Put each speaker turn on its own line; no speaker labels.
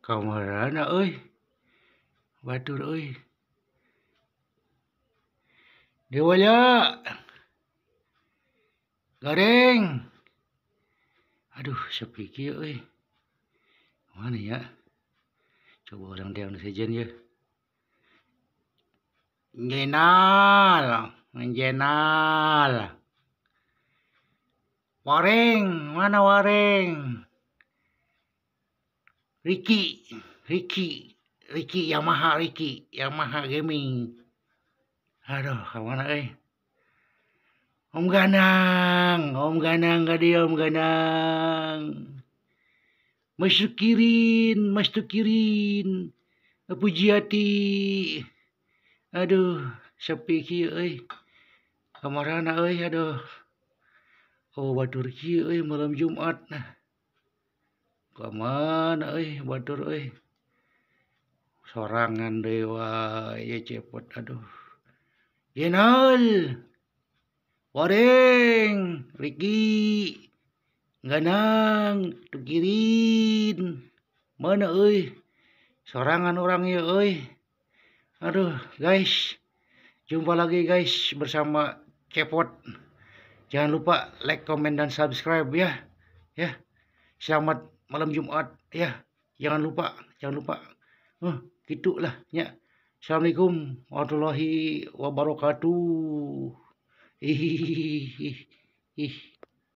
Kamarana euy? Batur euy. Dewala. Gareng. Aduh, sepi kieu euy. Mana ya? Coba orang dia nu sejen ya. Jenal, Jenal. Wareng, mana Wareng? Ricky, Ricky, Ricky Yamaha, Ricky Yamaha Gaming. Aduh, kemana eh? Om Ganang, Om Ganang gak dia Om Ganang. Masukirin, Masukirin. Pujiati. Aduh, sepi kieu euy. Kamarana euy, aduh. Oh, batur kieu euy malam Jumat. Nah. Kamana euy batur euy. Sorangan deui wae ya cepot aduh. Jenal. Wareng, Ricky. Ganang, Tukirin. Mana euy? Sorangan orang ya euy. Aduh, guys. Jumpa lagi guys bersama Cepot. Jangan lupa like, komen, dan subscribe ya. Ya. Selamat malam Jumat ya. Jangan lupa, jangan lupa. Gitulah ya. Assalamualaikum warahmatullahi wabarakatuh. Ih, ih, ih.